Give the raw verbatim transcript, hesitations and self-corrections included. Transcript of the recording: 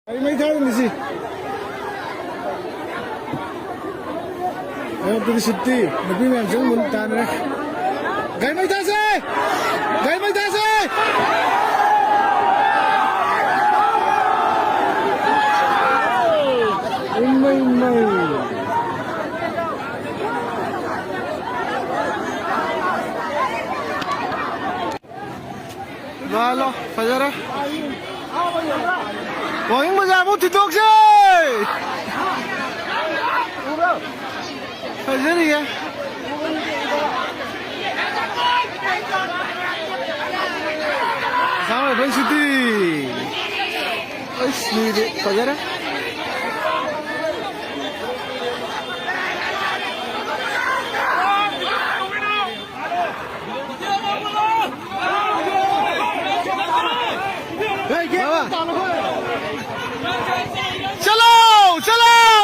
ꯒꯥꯔꯤ ꯃꯩ ꯊꯥꯔꯝꯃꯤꯁꯤ꯫ ꯑꯌꯨꯛꯇꯗꯤ ꯁꯨꯇꯤ꯫ ꯅꯨꯄꯤ ꯃꯌꯥꯝꯁꯨ ꯑꯃꯨꯛ ꯇꯥꯟꯅꯔꯦ꯫ ꯒꯥꯔꯤ ꯃꯩ ꯊꯥꯁꯦ! ꯒꯥꯔꯤ ꯃꯩ ꯊꯥꯁꯦ! ꯏꯃꯩ, ꯏꯃꯩ꯫ ꯂꯥꯜꯂꯣ, ꯐꯖꯔꯦ꯫ ꯋꯥꯡꯖꯤꯡ ꯕꯖꯥꯔ ꯐꯥꯎ ꯊꯤꯟꯗꯣꯛꯁꯦ! ꯐꯖꯔꯤꯌꯦ꯫ ꯑꯁꯥꯝ ꯔꯥꯏꯐꯜ ꯁꯨꯇꯤ꯫ ꯑꯩꯁ, ꯃꯤꯗꯤ ꯐꯖꯔꯦ꯫